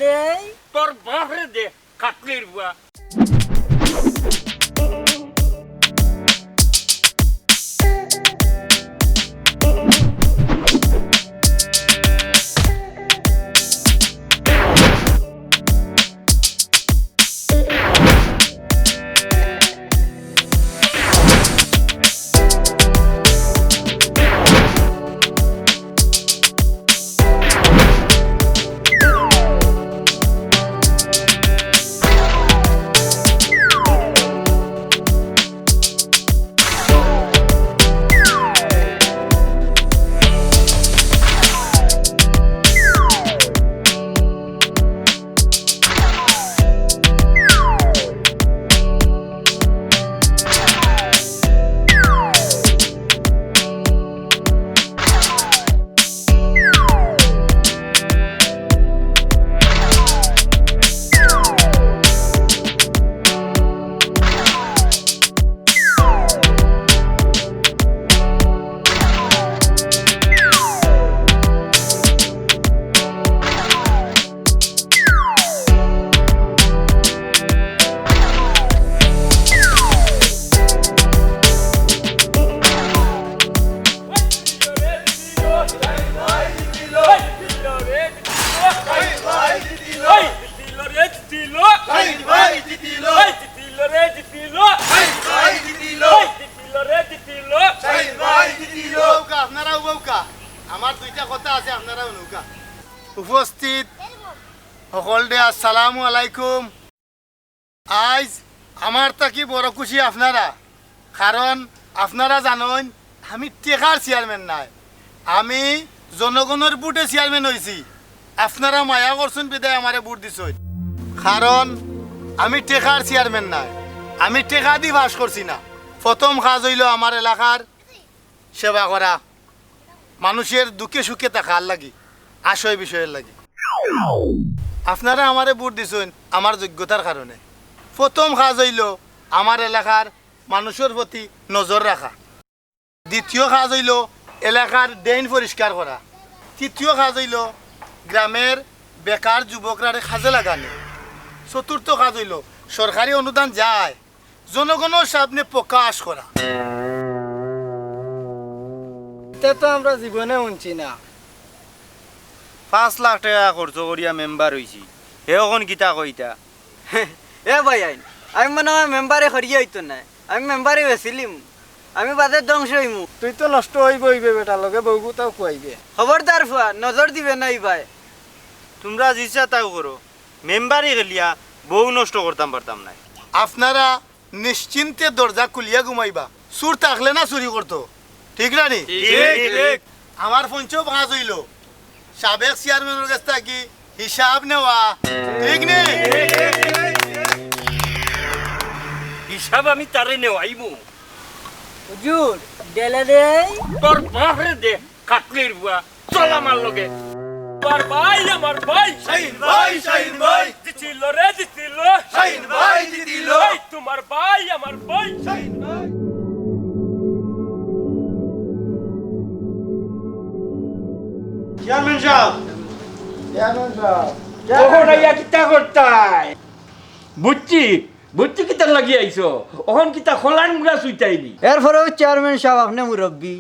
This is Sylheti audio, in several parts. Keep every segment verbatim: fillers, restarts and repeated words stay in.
রে। তোর বাপরে দে, কাটলির বুয়া। উপস্থিত হকলরে আসসালামু আলাইকুম। আইজ আমার থাকি বড় খুশি আপনারা, কারণ আপনারা জানইন আমি টেকার চেয়ারম্যান নায়, আমি জনগণর ভোটে চেয়ারম্যান অইছি। আপনারা মায়া করছইন বিধায় আমারে ভোট দিছইন, কারণ আমি টেকার চেয়ারম্যান নায়, আমি টেকা দি পাশ করছি না। প্রথম কাজ অইলো আমার এলাকার সেবা করা, মানুষের দুঃখে সুখে থাকার লাগি, আশয় বিষয়র লাগি। আপনারা আমারে ভোট দিছইন আমার যোগ্যতার কারণে। প্রথম কাজ অইলো আমার এলাকার মানুষর প্রতি নজর রাখা। দ্বিতীয় কাজ অইলো এলাকার drain পরিষ্কার করা। তৃতীয় কাজ অইলো গ্রামের বেকার যুবকরারে কাজে লাগানি। চতুর্থ কাজ অইলো সরকারি অনুদান যায় জনগণর সামনে প্রকাশ করা। ইতা তো আমরা জীবনে হুনছি না। পাঁচ লাখ টেকা খরচ করিয়া মেম্বার অইছি, হে অখন কিতা কইতা? এ ভাইয়াইন, আমি মনে অয় মেম্বারি করিয়া অইতো নায়, আমি মেম্বারি বেচিলিমু, আমি বাদে ধ্বংস অইমু। তুই তো নষ্ট অইবে অইবে বেটা, লগে বউগুতাও খুয়াইবে। খবরদার ফুয়া, নজর দিবে না ইবায়। তুমরা যেতা চাও করো, মেম্বারি খেলিয়া বউ নষ্ট করতাম পারতাম নায়। আপনারা নিশ্চিন্তে দরজা খুলিয়া ঘুমাইবা। চুর থাকলে না চুরি করতো, ঠিক না নি? ঠিক, ঠিক। আমার পঞ্চম কাজ অইলো সাবেক চেয়ারম্যানর গেছ থাকি হিসাব নেওয়া, ঠিক নি? হিসাব আমি তারে নেওয়াইমু। হুজুর, দেলে দেই। তোর বাপরে দে, কাটলির বুয়া। চল আমার লগে। আমার ভাই, আমার ভাই। শাহিন ভাই, শাহিন ভাই। জিতিল রে, জিতিল। শাহিন ভাই, জিতিল। এই তোমার ভাই, আমার ভাই। শাহিন ভাই। Chairman sub. Chairman sub. অখন আইয়া কিতা করতায়? বুঝছি, বুঝছি কিতার লাগি আইছো। অখন কিতা খোলার মুড়া চুইতায়নি? এরপরেও চেয়ারম্যান সাব, আপনে মুরব্বি।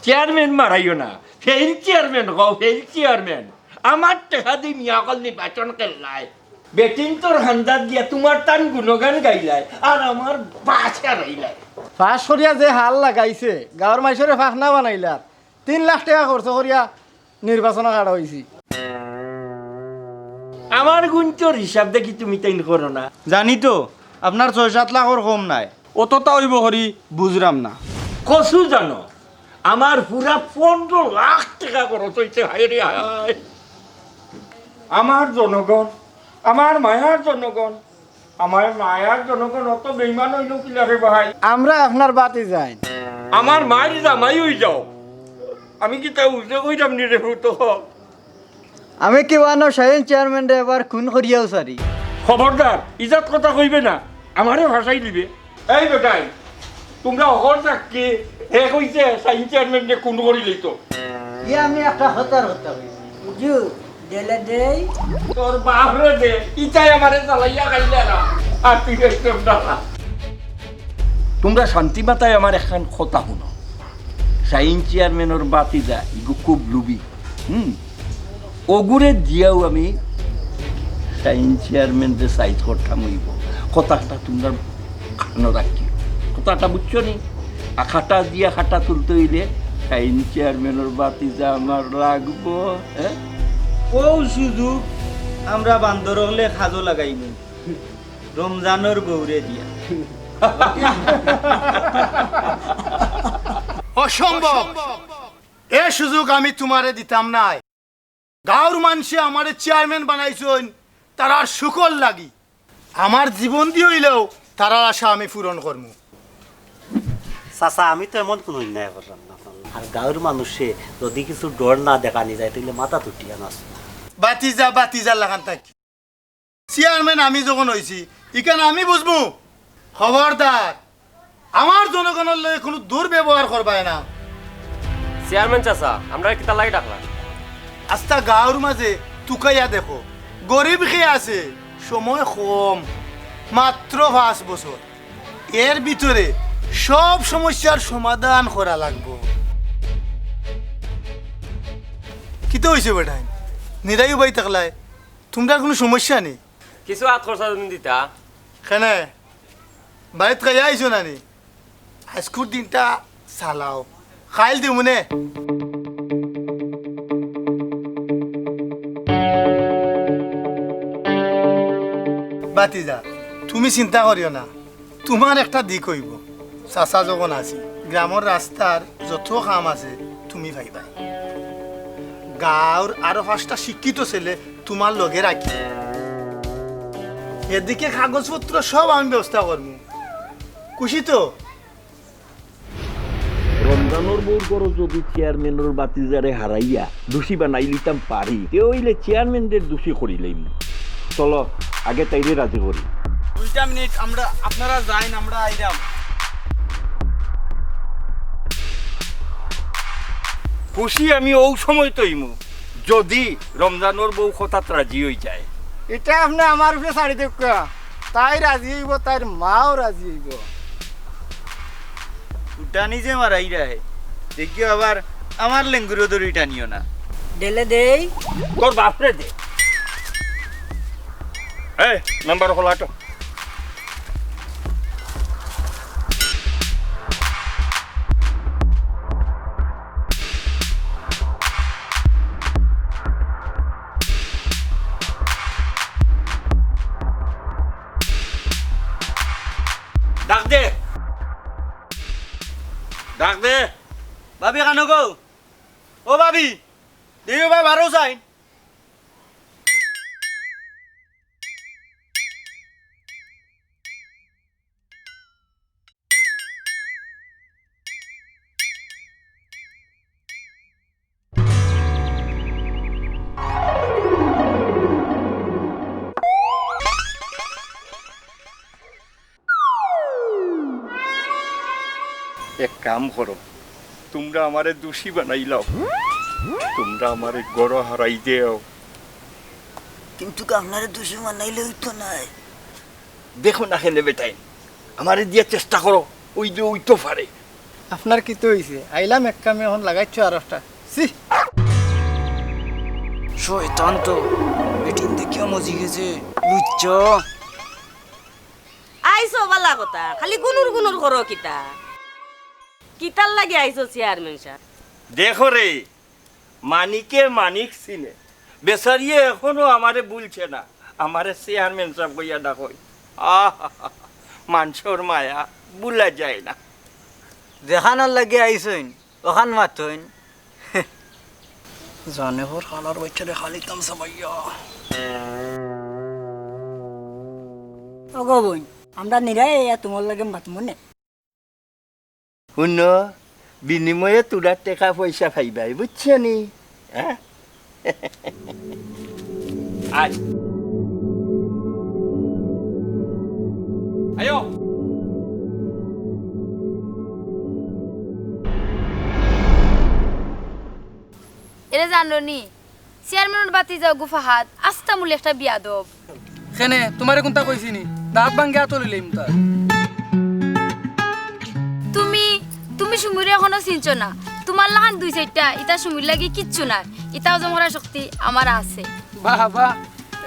চেয়ারম্যান মারাইও না, ফেইল চেয়ারম্যান কও, ফেইল চেয়ারম্যান। আমার টেকা দি মিয়া অকল নির্বাচন করলায়, বেটিন্তর হান্দাত দিয়া তুমার তান গুণগান গাইলায়, আর আমার বাস হারাইলায়। পাশ করিয়া যে হাল লাগাইছে, গাঁওর মাইনষরে ফাখনা বানাইলার, তিন লাখ টেকা খরচ করিয়া নির্বাচনো খাড়া অইছি। আমার গুনতর হিসাব দেখি তুমি তাইন করো না। জানি তো, আপনার ছয় সাত লাখর কম নায়। অততা অইবো করি বুঝরাম না। কছু জানো, আমার পুরা পনরো লাখ টেকা খরচ অইছে, হায় রে হায়। আমার জনগণ, আমার মায়ার জনগণ, আমার মায়ার জনগণ অত বেইমান অইলো কিলা রে ভাই? আমরা আপনার বাতি যাই। আমার মাইর জামাই অই যাও। আমি কিতা উজে কইরাম নি রে পুত? আমি কিওয়ানো শাহিন চেয়ারম্যানরে এবার খুন করিয়াও সারি। খবরদার, ইজাত কথা কইবে না, আমারে ফাঁসাই দিবে। এই বেটাইন, তুমরা হকল সাক্ষী, হে কইছে শাহিন চেয়ারম্যানরে খুন করিলাইতো। ইয়া আমি একটা কথার কথা কইছি। হুজুর, দিলে দেই। তোর বাপরে দে, ইতায় আমারে জ্বালাইয়া খাইলে না, আর তুই একদম ডালা। তোমরা শান্তি মাতায় আমার একখান কথা হুনো। শাহিন চেয়ারম্যানর বাতিজা ইগু খুব লুবি। হুম, ওগুরে দিয়াও আমি শাহিন চেয়ারম্যানরে সাইজ করতাম অইবো। কথাটা তোমরা কানো রাখি, কথাটা বুঝছো নি? আর খাটা দিয়া খাটা তুলতে অইলে শাহিন চেয়ারম্যানর বাতিজা আমার লাগবো। হ্যাঁ, ও সুযোগ আমরা বান্দর অকলে কাজো লাগাইমু, রমজানর বউরে দিয়া। অসম্ভব। এ সুযোগ আমি তুমারে দিতাম নায়। গাঁওর মানষে আমারে চেয়ারম্যান বানাইছইন, তারার শুকর লাগি। আমার জীবন দি অইলেও তারার আশা আমি পূরণ করমু। চাচা, আমি তো এমন কুনু অন্যায় করলাম না। আর গাঁওর মানষে যদি কিছু ডর না দেখানি যায়, তাইলে মাথাত উঠিয়া নাচবো। বাতিজা, বাতিজার লাখান থাকি। চেয়ারম্যান আমি যখন অইছি, ইখান আমি বুঝমু। খবরদার, আমার জনগণর লগে কুনু দুর্ব্যবহার করবায় না। চেয়ারম্যান চাচা, আমরারে কিতার লাগি ডাকলা? আস্তা গাঁওর মাঝে তুকাইয়া দেখো, গরিব কে আছে, সময় কম, মাত্র পাঁচ বছর, এর ভিতরে সব সমস্যার সমাধান করা লাগবো। কিতা অইছে বেটাইন? নিরাই উবাই থাকলায়, তুমরার কুনু সমস্যা নি? কিছু আত খরচা যদি দিতা। কেনে? বাড়িত খাইয়া আইছো না নি? আইজকুর দিনটা চালাও, কাইল দিমুনে। বাতিজা, তুমি চিন্তা করিও না, তুমার একটা দিক অইবো। চাচা যখন আছি, গ্রামর রাস্তার যত কাম আছে তুমি পাইবায়। গাঁওর আরো পাঁচটা শিক্ষিত ছেলে তুমার লগে রাখি। এদিকে কাগজপত্র সব আমি ব্যবস্থা করমু। খুশি তো? রমজানর বউর ঘরো যদি চেয়ারম্যানর বাতিজারে হারাইয়া দোষী বানাইলিতাম পারি, তে অইলে চেয়ারম্যানরে দোষী করিলাইমু। চলো, আগে তাইরে রাজি করি। দুইটা মিনিট, আমরা, আপনারা যাইন, আমরা আইরাম। খুশি আমি অউ সময় তইমু, যদি রমজানর বউ কথাত রাজি অইযায়। ইটা আপনে আমার উপরে ছাড়ি দেউক্কা, তাই রাজি অইবো, তাইর মাও রাজি অইবো। উঠানি যে মারাইরায়, দেখিও আবার আমার লেঙ্গুরো ধরি টানিও না। দিলে দেই। তোর বাপরে দে। এই, মেম্বার অকল আটো। ডাক দে। ডাক দে। ভাবি, কানো গো? ও ভাবি, দেও ভাই, বারো যাইন। এক কাম করো, তুমরা আমারে দোষী বানাইলাও, তুমরা আমারে ঘরো হারাই দেও। কিন্তু আপনারে দোষী বানাইলে অইতো নায়। দেখো না কেনে বেটাইন, আমারে দিয়া চেষ্টা করো, অইলে অইতো পারে। আপনার কিতা অইছে? আইলাম এক কামে, অখন লাগাইছো আরোকটা। ছি! শয়তান তো, বেটিন দেখিয়া মজি গেছে, লুচ্চা। আইছো ভালা কথা, খালি গুনুর গুনুর করো কিতা? কিতার লাগি আইছো চেয়ারম্যান সাব? দেখো রে, মানিকে মানিক চিনে, বেচারিয়ে এখনো আমারে ভুলছে না, আমারে চেয়ারম্যান সাব কইয়া ডাকইন। আহা, মানষর মায়া ভুলা যায় না। যেখানর লাগি আইছইন, অখান মাতইন। জানে হর হালার বাইচ্চারে খালি তামসা বাইয়া। ওগো বইন, আমরা নিরাই আইয়া তুমার লগে মাতমু নে। হুনো, বিনিময়ে তুরা টেকা পয়সা পাইবায়, বুঝছো নি? হ্যাঁ? আয়। আয়ো। এরে জানো নি, চেয়ারম্যানর ভাতিজা অগু ফাহাদ, আস্তা মূল একটা বিয়াদব। কেনে, তুমারে কুনতা কইছি নি? দাঁত ভাঙ্গি আতো লইলাইমু তার। তুমি, তুমি সুমিরে এখনো চিনছো না। তুমার লাখান দুই চাইরটা, ইতা সুমির লাগি কিচ্ছু নায়। ইতা হজম করার শক্তি আমার আছে। বাহ, বাহ,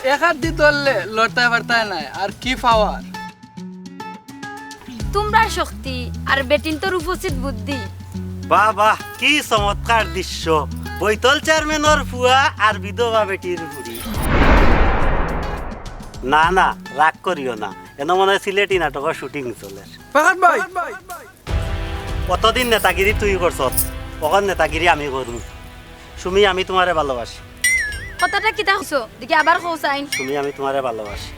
এক আত দি ধরলে লড়তায় পারতায় নায়, আর কি পাওয়ার। তুমরার শক্তি আর বেটিন্তর উপস্থিত বুদ্ধি। বাহ, বাহ, কি চমৎকার দৃশ্য। বৈতল চেয়ারম্যানর ফুয়া আর বিধবা বেটির ফুড়ি। না, না, রাগ করিও না, এনো মনে হয় সিলেটি নাটকর shooting চলের। ফাহাদ ভাই। অতদিন নেতাগিরি তুই করছস, অখন নেতাগিরি আমি করমু। সুমি, আমি তুমারে ভালোবাসি। কথাটা কিতা কইছো? দেখি আবার কও চাইন। সুমি, আমি তুমারে ভালোবাসি।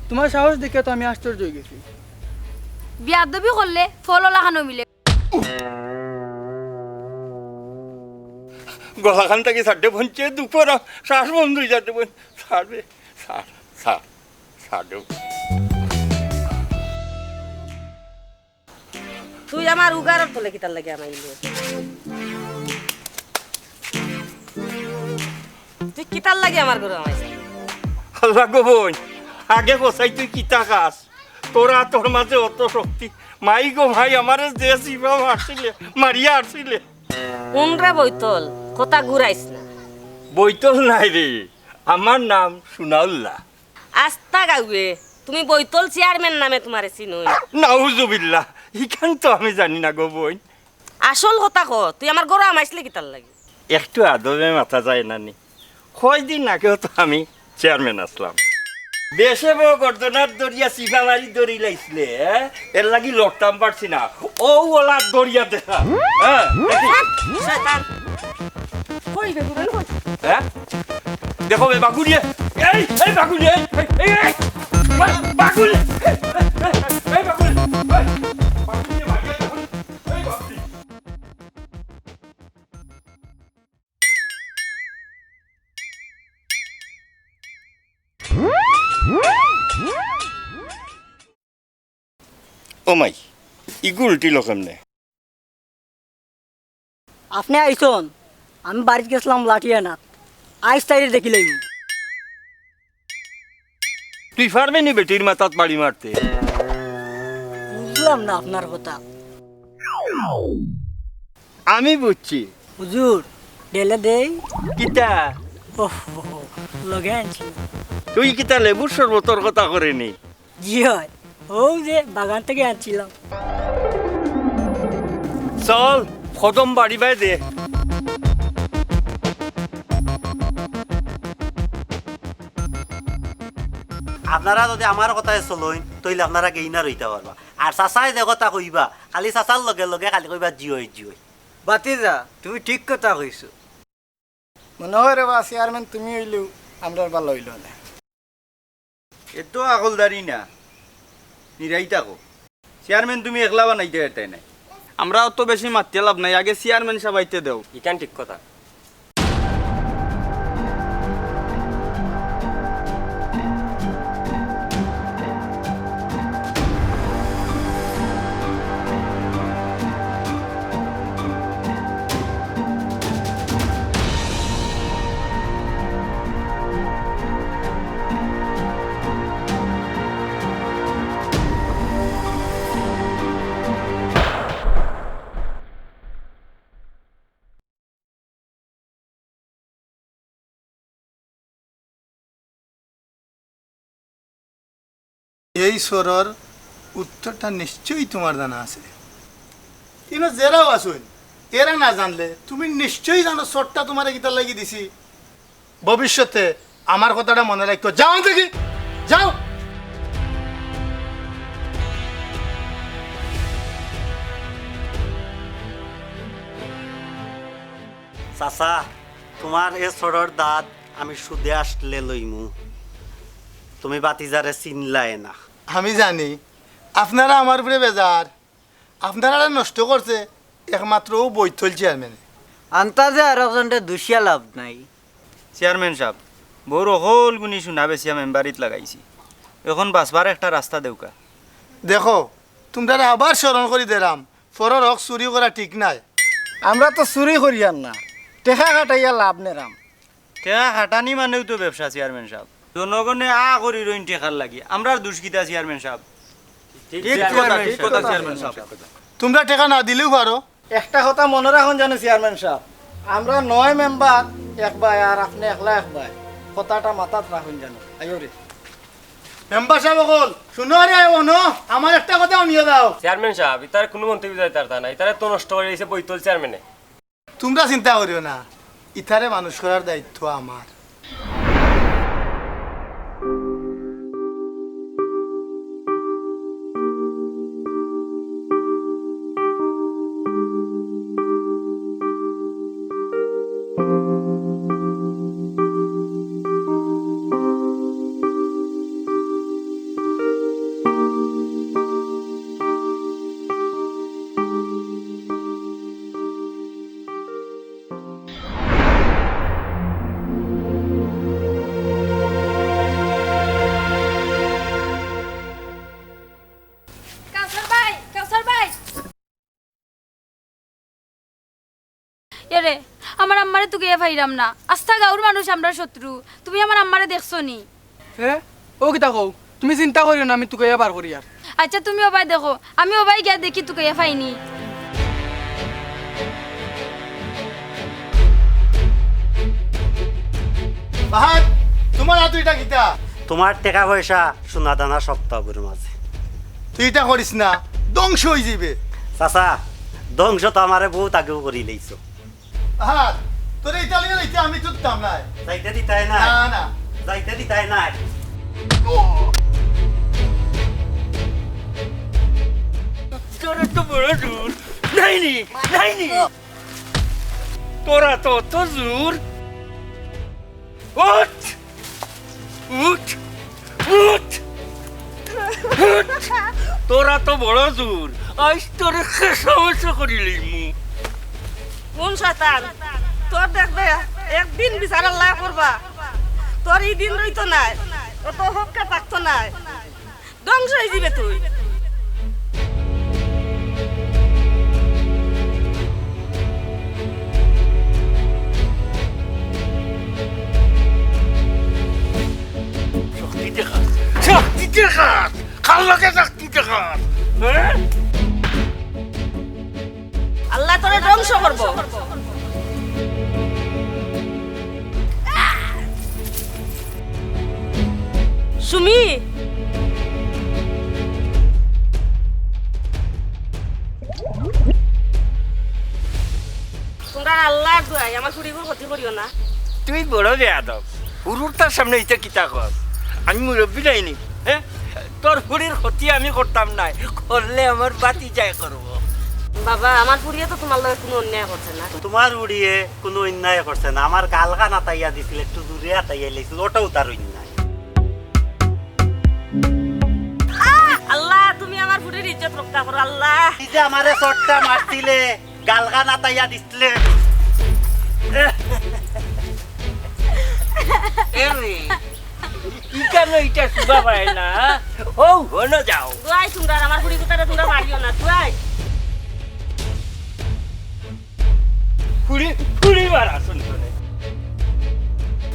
তুমার সাহস দেখিয়া তো আমি আশ্চর্য অইগেছি। বিয়াদবি করলে ফলও লাখানো মিলে। গলাখান থাকি ছাড় দে বইন, যে দুঃখ আর শ্বাস বন্ধ অই যার দে বইন। ছাড় বে, ছাড়, ছাড়, ছাড় দে। তুই আমার উগারর তলে কিতার লাগি হামাইলে? তুই কিতার লাগি আমার ঘরো হামাইছস? আল্লাহ গো বইন, আগে কছাই তুই কিতা খাস? তোর আতর মাঝে অত শক্তি। মাই গো মাই, আমারে যে চিফা মারছিলে, মারিয়া আরছিলে। হুন রে বৈতল, কথা ঘুরাইস না। বৈতল নায় রে, আমার নাম সুনাউল্লাহ। আস্তা গাউয়ে তুমি বৈতল চেয়ারম্যান নামে তুমারে চিনইন। নাউজুবিল্লাহ, ইখান তো আমি জানি না গো বইন। আসল কথা ক, তুই আমার ঘরো হামাইছলে কিতার লাগি? একটু আদবে মাতা যায় না নি? কয়দিন আগেও তো আমি চেয়ারম্যান আছলাম। বেশে বউ গর্দনাত দরিয়া চিফা মারি দড়ি লাইছলে, এ? এর লাগি লড়তাম পারছি না। অউ অলা দরিয়া দেখা। হ্যাঁ, দেখি। শয়তান। কই রে, দুলাল কই? হ্যাঁ? দেখো বে বাগুড়িয়ে। এই, এই বাগুড়িয়ে, এই, এই, এই, এই। বা-, বাগুড়িয়ে। এই, এই, এই, এই বাগুড়িয়ে। এই, বাগুড়িয়ে, বাগুড়িয়ে, বাগুড়িয়ে। এই বাগুড়িয়ে। ও মাই, ইগু উল্টিল কেমনে? আপনে আইছন, আমি বাড়িত গেছলাম লাঠি আনাত। আইজ তাইরে দেখিলাইমু। তুই পারবে নি বেটির মাথাত বাড়ি মারতে? বুঝলাম না আপনার কথা। আমি বুঝছি। হুজুর, ঢেলে দেই? কিতা? ওহ, লগে আনছি। তুই কিতা লেবুর শরবতর কথা করে নি? জি অয়, অউ যে বাগান থাকি আনছিলাম। চল, কদম বাড়িবায় দে। আপনারা যুদি আমার কথায় চলইন, তইলে আপনারা গেইনার অইতা পারবা। আর চাচায় যে কথা কইবা, খালি চাচার লগে লগে খালি কইবা, "জি অয়, জি অয়।" ভাতিজা, তুমি ঠিক কথা কইছো। মনো অয় রে বা, চেয়ারম্যান তুমি অইলেও আমরার ভালা অইলো না। এত আকলদারি না, নিরাই থাকো। চেয়ারম্যান তুমি একলা বানাইতে পারতায় নায়। আমরা অত বেশি মাতিয়া লাভ নাই, আগে চেয়ারম্যান সাব আইতে দেও। ইখান ঠিক কথা। এই চোরর উত্তরটা নিশ্চয়ই তুমার জানা আছে। ইনো যেরাও আছইন, এরা না জানলে তুমি নিশ্চয়ই জানো চোরটা তুমারে কিতার লাগি দিছি। ভবিষ্যতে আমার কথাটা মনে রাখিও। যাও দেখি, যাও। চাচা, তুমার এ চোরর দাঁত আমি সুদে আসলে লইমু। তুমি ভাতিজারে চিনলায় না। আমি জানি, আপনারা আমার উপরে বেজার, আপনারারে নষ্ট করছে একমাত্র অউ বৈতল চেয়ারম্যানে। আন্তাজে আরকজনরে দুষিয়া লাভ নাই। চেয়ারম্যান সাব, বউর হকল গুনি সোনা বেচিয়া মেম্বারিত লাগাইছি, অখন বাচবার একটা রাস্তা দেউক্কা। দেখো, তুমরারে আবার স্মরণ করি দিরাম, পরর হক চুরি করা ঠিক নায়। আমরা তো চুরি করিয়ার না, টেকা খাটাইয়া লাভ নেরাম। টেকা খাটানি মানেউ তো ব্যবসা, চেয়ারম্যান সাব। জনগণে আ করি রইন টেকার লাগি, আমরার দুষ কিতা, চেয়ারম্যান সাব? ঠিক কথা, ঠিক কথা, চেয়ারম্যান সাব। তুমরা টেকা না দিলেউ পারো। একটা কথা মনো রাখইন জানো, চেয়ারম্যান সাব, আমরা নয় মেম্বার এক ভাই, আর আপনে একলা এক ভাই, কথাটা মাথাত রাখইন জানো। আইও রে। মেম্বার সাব অকল, হুনো রে, হুনো, আমার একটা কথা হুনিয়া যাও। চেয়ারম্যান সাব, ইতারে কুনু মন্ত্রী বুঝাইতারতা না, ইতারে তো নষ্ট করি দিছে বৈতল চেয়ারম্যানে। তুমরা চিন্তা করিও না, ইতারে মানুষ করার দায়িত্ব আমার। কাউসার ভাই, কাউসার ভাই। এরে, আমার আম্মারে তুকাইয়া পাইরাম না। আস্তা গাউর মানুষ আমরার শত্রু। তুমি আমার আম্মারে দেখছো নি? হে? ও কিতা কও? তুমি চিন্তা করিও না, আমি তুকাইয়া বার করিয়ার। আইচ্ছা, তুমি ওবায় দেখো, আমি ওবায় গিয়া দেখি তুকাইয়া পাইনি। বাহাত, তুমার আতো ইটা কিতা? তুমার টেকা পয়সা, সোনা দানা সব তো আগুর মাঝে। তুই ইটা করিস না, ধ্বংস অইযিবে। চাচা, ধ্বংস তো আমারে বউত আগেউ করিলাইছো। আহাত, তোরে ইতা লইয়া যাইতে আমি তুলতাম নায়। যাইতে দিতায় না? না, না। যাইতে দিতায় না। তোরা তো বড় জুর। নাইনি, নাইনি। তোরা তো অত জুর। উঠ! উঠ! উঠ! উঠ! তোরা তো বড় জুর, আইজ তোরে খেসা মেসা করিলাইমু। হুন শয়তান, তোর দেখবে একদিন বিচার আল্লায় করবা। তোর ই দিন রইতো নায়, অত হক্কে থাকতো নায়। ধ্বংস অইযিবে তুই। শক্তি দেখা, শক্তি দেখা, কার লগে শক্তি দেখা, হ্যাঁ? আল্লায় তোরে ধ্বংস করবো। সুমি, তুমরার আল্লার দোয়াই, আমার ফুড়িগুর ক্ষতি করিও না। তুই বড় বেয়াদব, হুরুতার সামনে ইতা কিতা কস? আমি মুরব্বি নায়নি, হ্যাঁ? তোর ফুড়ির ক্ষতি আমি করতাম নায়, করলে আমার ভাতিজায় করবো। বাবা, আমার ফুড়িয়ে তো তুমার লগে কুনু অন্যায় করছে না। তুমার ফুড়িয়ে কুনু অন্যায় করছে না, আমার গালখান আতাইয়া দিছিল, একটু জুরে আতাইয়া লাইছিল, অটাউ তার অন্যায়। আল্লাহ, তুমি আমার ফুড়ির ইজ্জত রক্ষা করো, আল্লাহ। এই যে আমারে চড়টা মারছিলে, গালখান আতাইয়া দিছিলে। এরে, ইখানো ইটা শুভা পায় না। হউ, হনো যাও। দোয়াই তুমরার, আমার ফুড়িগুতারে তুমরা মারিও না, দোয়াই। ফুড়ি, ফুড়ি মারা শুনছো নে।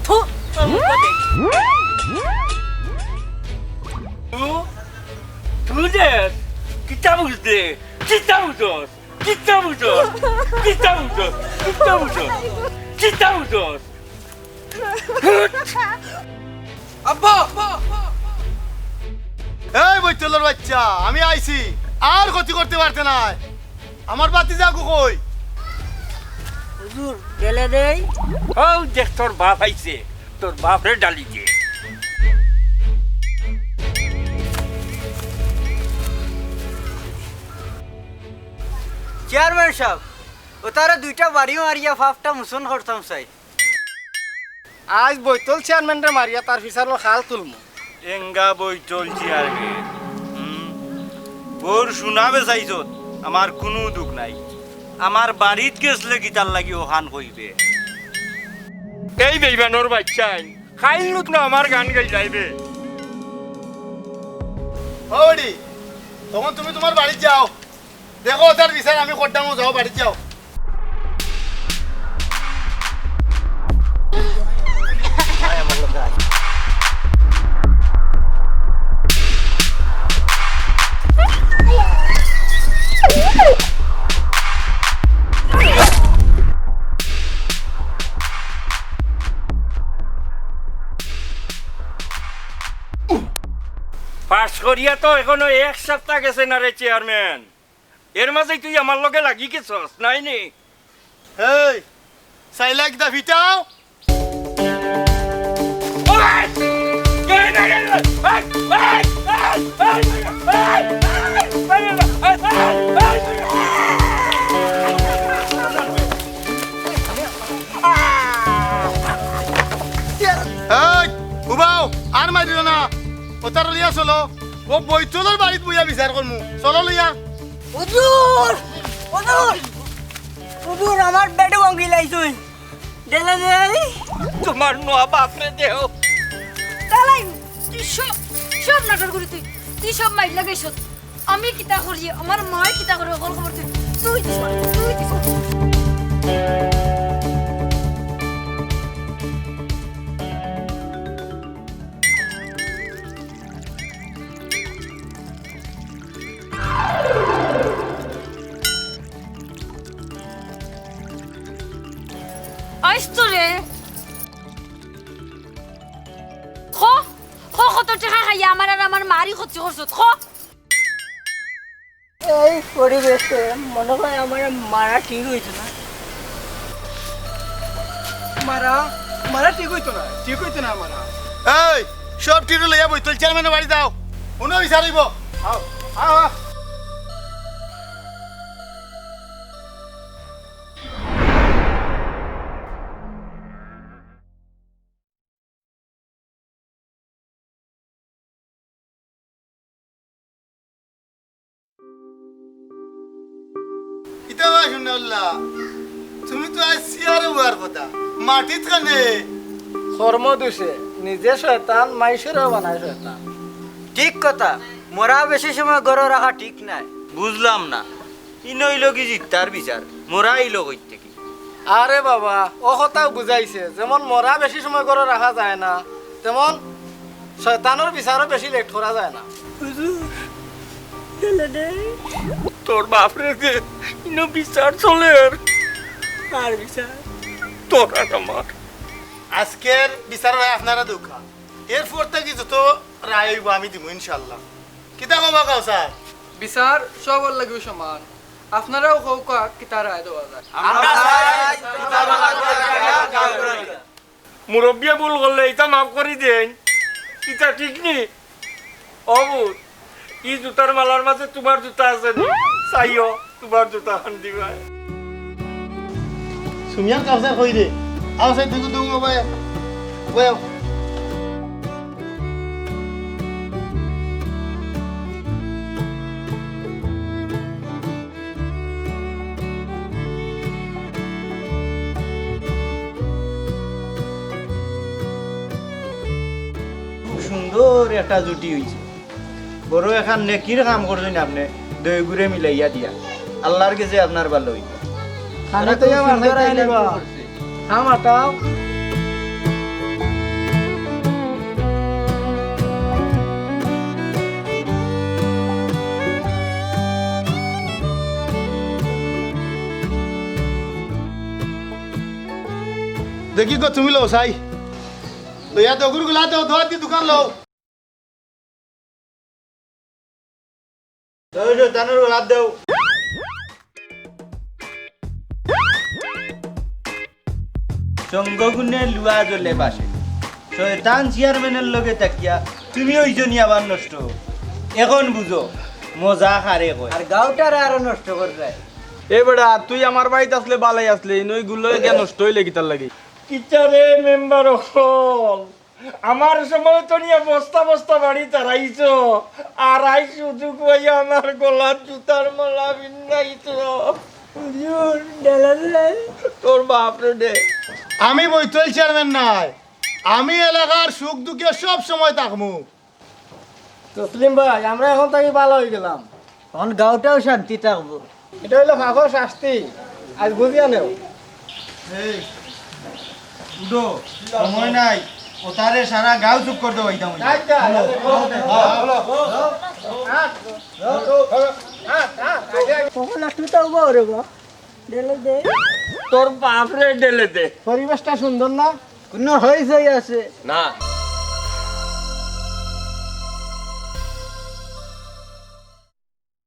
থু, তোর মুখ দেখি। তু, তু যে, কিতা বুঝলে? কিতা বুঝস? কিতা বুঝস? কিতা বুঝস? কিতা বুঝস? কিতা বুঝস? আব্বা! এই বৈতলর বাইচ্চা, আমি আইছি। আর ক্ষতি করতে পারতে নায়। আমার ভাতিজাগু কই? হুজুর, গেলে দেই। অউ দেখ, তোর বাপ আইছে, তোর বাপরে ডালি দে। চেয়ারম্যান সাব, অতারে দুইটা বাড়ি মারিয়া ফাফটা মুছন করতাম চাই। আইজ বৈতল চেয়ারম্যানরে মারিয়া তার ফিছালর খাল তুলমু। এঙ্গা বৈতল চেয়ারম্যান। হুম। বউর সোনা বেচাইছত, আমার কুনু দুখ নাই। আমার বাড়িত গেছলে কিতার লাগি অখান কইবে? এই বেইমানর বাইচ্চাইন, কাইল নু তো আমার গান গাইলাইবে। ও বেটি, তখন তুমি তুমার বাড়িত যাও। দেখো, তার বিচার আমি করতাম, যাও, বাড়িত যাও। পাশ করিয়া তো এখনো এক সপ্তাহ গেছে না রে চেয়ারম্যান, এর মাঝেই তুই আমার লগে লাগি গেছস, নাই নি? এই, চাইলা কিতা ফিটাও? এই, উবাও, আর মারিও না। ওতার লইয়া চলো। ও বৈতলর বাড়িত বইয়া বিচার করমু। চলো লইয়া। হুজুর! হুজুর! হুজুর, আমার বেটা ভাঙ্গিলাইছইন। দেলা দেই। তোমার নোয়া বাপরে দেও। দেলাই, তুই সব, সব নাটক করি তুই। তুই সব মাইর লাগাইছস। আমি কিতা করি, আমার মায় কিতা করে, অকল খবর তুই। তুই দিস, তুই দিস। আইস তো রে। খ, খ, কত টেকা খাইয়া আমার আর আমার মারি ক্ষতি করছত, খ। এই পরিবেশে মনে হয় আমার মারা ঠিক হইতো না। মারা, মারা ঠিক হইতো না, ঠিক হইতো না মারা। এই, সব টিরু লইয়া বৈতল চেয়ারম্যানর বাড়ি যাও। হুনো বিচার অইবো। আও, আও, আও। ইতা বা শুনলা, তুমি তো আইজ চেয়ারো বওয়ার কথা, মাটিত কেনে? কর্ম দোষে নিজে শয়তান, মাইনষরেও বানায় শয়তান। ঠিক কথা, মরা বেশি সময় ঘরো রাখা ঠিক নায়। বুঝলাম না, ইনো অইলো কি জিত্তার বিচার, মরা আইলো কই থাকি? আরে বাবা, অউ কথাউ বুঝাইছে, যেমন মরা বেশি সময় ঘরো রাখা যায় না, তেমন শয়তানর বিচারও বেশি লেট করা যায় না। হুজুর, গেলে রে। তোর বাপরে যে ইনো বিচার চলের। আর বিচার? তোর আর আমার। আজকের বিচার অয় আপনারা দেউক্কা। এরপর থাকি যত রায় অইবো আমি দিমু ইনশাআল্লাহ। কিতা কও বা কাউসার? বিচার সবর লাগিউ সমান। আপনারাও কউক্কা কিতা রায় দেওয়া যায়। আমরা চাই কিতা করা যায়। মুরব্বিয়ে ভুল করলে ইতা মাফ করি দেইন। ইতা ঠিক নি? ও পুত, ই জুতার মালার মাঝে তুমার জুতা আছে নি? চাইও, তুমার জুতা খান দিবায়। সুমিয়ার কাউসার কই রে? আও সাইড দুগু দুগু বাবা। বয়। খুব সুন্দর একটা জুটি অইছে। বড় একখান নেকির কাম করছইন আপনে, দুইগুরে মিলাইয়া দিয়া। আল্লার গেছে আপনার ভালা অইবো। খানে তো আমার খাইতে আইলিবা। খাম আটাও। দেখি গো, তুমি লও চাই। লইয়া দগুর গুলা দেও, দোয়ার দি দোকান লও। দেও, শয়তানর গোলাপ দেও। সঙ্গগুণে লুয়া জ্বলে বাসে। শয়তান চেয়ারম্যানর লগে থাকিয়া তুমি অইছো নি আবার নষ্ট। এখন বুঝো, মজা কারে কয়। আর গাউটারে আরো নষ্ট কররায়। এ বেটা, তুই আমার বাড়িত আছলে বালাই আছলে, ইনো ইগুর লগে গিয়া নষ্ট অইলে কিতার লাগি? কিতা রে মেম্বার অকল, আমার সময় তো নিয়া বস্তা বস্তা বাড়ি তাড়াইছো, আর আই সুযোগ পাইয়া আমার গলাত জুতার মালা পিন্দাইছো। হুজুর, ঢেলে দে। তোর বাপরে দে। আমি বৈতল চেয়ারম্যান নায়, আমি এলাকার সুখ দুঃখে সব সময় থাকমু। তসলিম ভাই, আমরা এখন থাকি ভালা অইগেলাম। এখন গাঁওটাও শান্তি থাকবো। ইটা অইলো পাপর শাস্তি, আইজ বুঝিয়া নেও। এই, উঠো, সময় নাই, অতারে সারা গাঁও চুপ করি দেওয়াইতাম। আচ্ছা, চলো। কখন একটু তো উবা রে বা, ঢেলে দে। তোর বাপরে ঢেলে দে। পরিবেশটা সুন্দর না? কোনো হইচই আছে? না।